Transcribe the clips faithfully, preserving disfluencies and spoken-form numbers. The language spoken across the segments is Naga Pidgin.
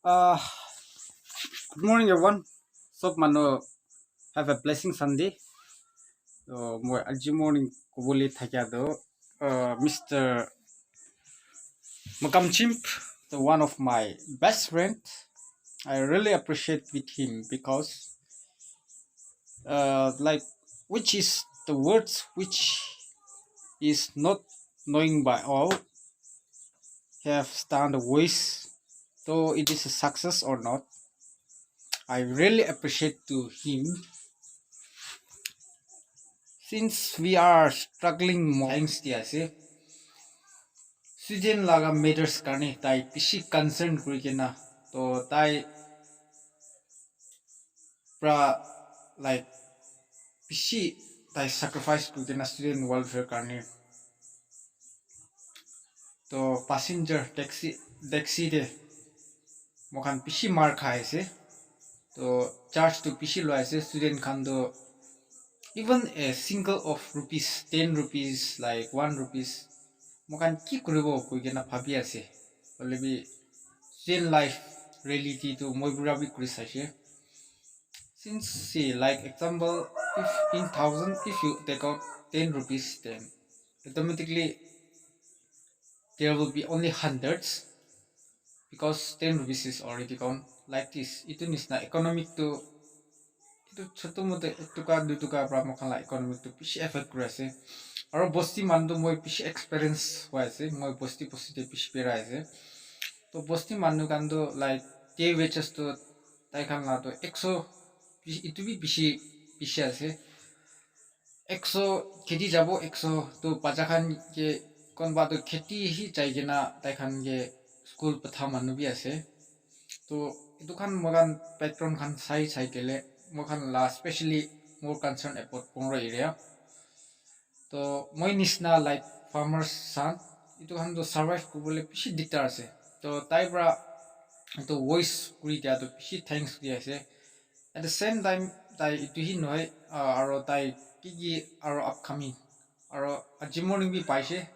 Uh, good morning, everyone. Sob manu have a blessing Sunday. So, moi aji morning kobole thakia to, uh, Mister Makam Chimp, the one of my best friend. I really appreciate with him because, uh, like, which is the words which is not knowing by all have stand the ways, though it is a success or not. I really appreciate to him since we are struggling more. Thanks dia ase. Student laga matters karne tai bishi concern kuri kena, to tai pra, like, bishi tai sacrifice kuri kena student welfare karne. To passenger taxi, taxi te moikhan bishi mar khai ase. To charge to bishi loi ase student khan to, even a single of rupees, ten rupees, like, one rupees, moikhan ki kuribo koi kena bhabi ase. Hoile bi student life reality to moi pura bi kuri saishe. Since, see, like, example, if in thousand, if you take out ten rupees, then automatically there will be only hundreds because ten rupees is already gone. Like this, itu nisna economic to, itu chotu mote ek toka, dui toka pra moikhan la economic to bishi affect kuri ase. Aro bosti manu to moi bishi experience hoi ase, moi bosti bosti te bishi berai ase. To bosti manu khan to, like, day wages to tai khan la to ekso, itu bi bishi, bishi ase. Ekso kheti jabo, ekso to bacha khan ke konba to kheti hi jai kena tai khan ke school patha manu bi ase. To itu khan moikhan background khan sai sai kele moikhan la specially more concern about Pongro area. To moi nisna, like, farmers khan, itu khan to survive kuribole bishi diktar ase. To tai pra itu voice kuri dia to bishi thanks kuri ase. At the same time, tai itu hi nohoi, uh, aro tai ki ki aro upcoming, aro aji morning bi paise,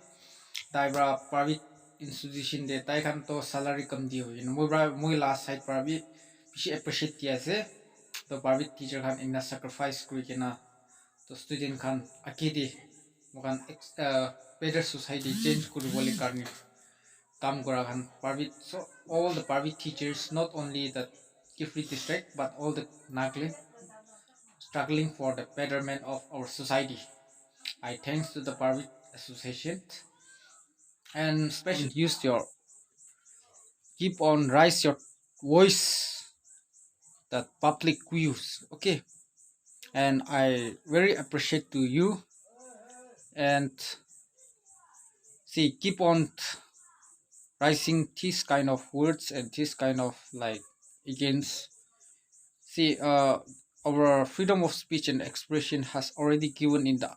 tai pra private institution te tai khan to salary kam di hoi kena, moi pra, moi la side pra bi bishi appreciate di ase. To private teacher khan ena sacrifice kuri kena, to student khan age te moikhan ex-, uh, better society change kuribole karne kam kura khan private, so all the private teachers, not only the Kiphire district but all the Nagaland, struggling for the betterment of our society. I thanks to the private association and special use your, keep on raise your voice that public views, okay? And I very appreciate to you, and see, keep on raising this kind of words and this kind of, like, against, see, uh, our freedom of speech and expression has already given in the,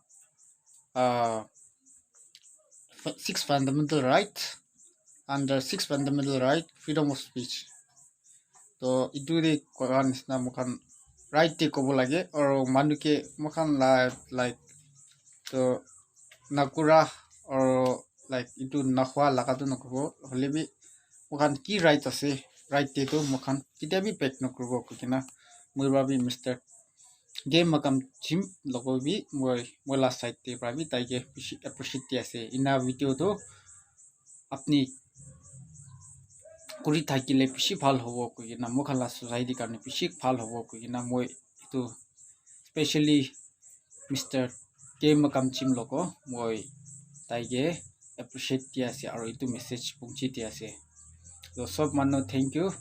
uh, f-, sixth fundamental right, under sixth fundamental right, freedom of speech. To itu de koa nisna moikhan right te kobo lage, aro manu ke moikhan la, like, to nakura aro, like, itu nahua laga to nakobo, hoile bi moikhan ki right ase, right te to moikhan ketia bi back nakuribo koi kena moi pra bi Mister K Makam Chimp logo bi moi, moi la side te pra bi tai ke bishi appreciate di ase. Ena video to apni kuri thakile bishi bhal hobo koi kena, moikhan la society karne bishi bhal hobo koi kena moi itu specially Mister K Makam Chimp logo moi tai ke appreciate di ase aro itu message punchi di ase. So sob manu, thank you.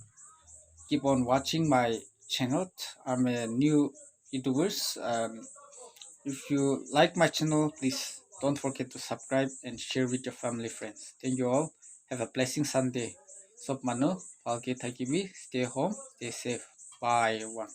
Keep on watching my channel. I'm a new YouTubers. Um, if you like my channel, please don't forget to subscribe and share with your family friends. Thank you all. Have a blessing Sunday. Sob manu bhalke thakibi. Stay home, stay safe. Bye everyone.